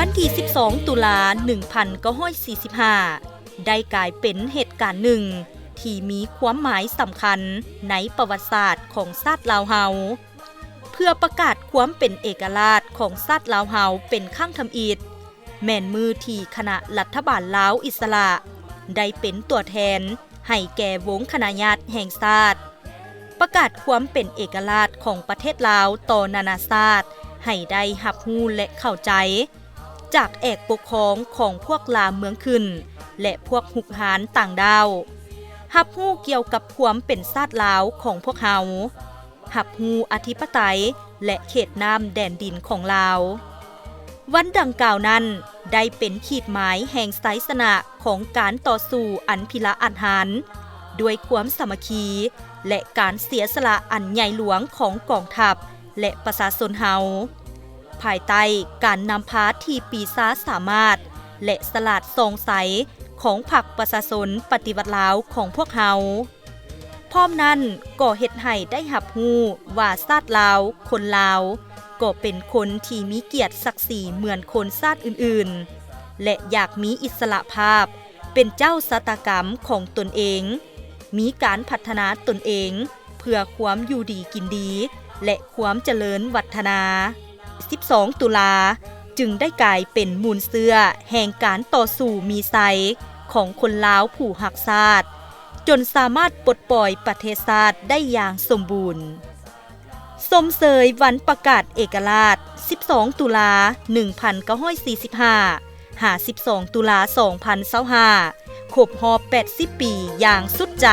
ວັນທີສິບສອງ ຕຸລາ ໜຶ່ງພັນເກົ້າຮ້ອຍສີ່ສິບຫ້າ ໄດ້ກາຍເປັນເຫດການໜຶ່ງທີ່ມີຄວາມໝາຍສຳຄັນໃນປະຫວັດສາດຂອງຊາດລາວເຮົາ ເພື່ອປະກາດຄວາມເປັນເອກະລາດຂອງຊາດລາວເຮົາເປັນຄັ້ງທຳອິດ, ແມ່ນມື້ທີ່ຄະນະລັດຖະບານລາວອິດສະຫຼະໄດ້ເປັນຕົວແທນໃຫ້ແກ່ວົງຄະນະຍາດແຫ່ງຊາດ ປະກາດຄວາມເປັນເອກະລາດຂອງປະເທດລາວຕໍ່ນານາຊາດໃຫ້ໄດ້ຮັບຮູ້ ແລະ ເຂົ້າໃຈ ຈາກແອກປົກຄອງຂອງພວກລ່າເມືອງຂຶ້ນ ແລະ ພວກຮຸກຮານຕ່າງດ້າວ ຮັບຮູ້ກ່ຽວກັບຄວາມເປັນຊາດລາວຂອງພວກເຮົາ, ຮັບຮູ້ອະທິປະໄຕ ແລະ ເຂດນ້ຳແດນດິນຂອງລາວ. ວັນດັ່ງກ່າວນັ້ນໄດ້ເປັນຂີດໝາຍແຫ່ງໄຊຊະນະຂອງການຕໍ່ສູ້ອັນພິລະອາດຫານ ດ້ວຍຄວາມສາມັກຄີ ແລະ ການເສຍສະຫຼະອັນໃຫຍ່ຫຼວງຂອງກອງທັບ ແລະ ປະຊາຊົນເຮົາ ພາຍໃຕ້ການນຳພາທີ່ປີຊາສາມາດ ແລະ ສະຫຼາດສ່ອງໃສຂອງພັກປະຊາຊົນປະຕິວັດລາວຂອງພວກເຮົາ. ພ້ອມນັ້ນກໍເຮັດໃຫ້ໄດ້ຮັບຮູ້ວ່າຊາດລາວ, ຄົນລາວ ກໍເປັນຄົນທີ່ມີກຽດສັກສີເໝືອນຄົນຊາດອື່ນໆ ແລະ ຢາກມີອິດສະຫຼະພາບ ເປັນເຈົ້າຊະຕາກຳຂອງຕົນເອງ, ມີການພັດທະນາຕົນເອງເພື່ອຄວາມຢູ່ດີກິນດີ ແລະ ຄວາມຈະເລີນວັດທະນາ. ສິບສອງ ຕຸລາ ຈຶ່ງໄດ້ກາຍເປັນມູນເຊື້ອແຫ່ງການຕໍ່ສູ້ມີໄຊຂອງຄົນລາວຜູ້ຮັກຊາດ, ຈົນສາມາດປົດປ່ອຍປະເທດຊາດໄດ້ຢ່າງສົມບູນ. ຊົມເຊີຍວັນປະກາດເອກະລາດ ສິບສອງ ຕຸລາ ໜຶ່ງພັນເກົ້າຮ້ອຍສີ່ສິບຫ້າ ຫາ ສິບສອງ ຕຸລາ ສອງພັນຊາວຫ້າ ຄົບຮອບ ແປດສິບ ປີຢ່າງສຸດໃຈ.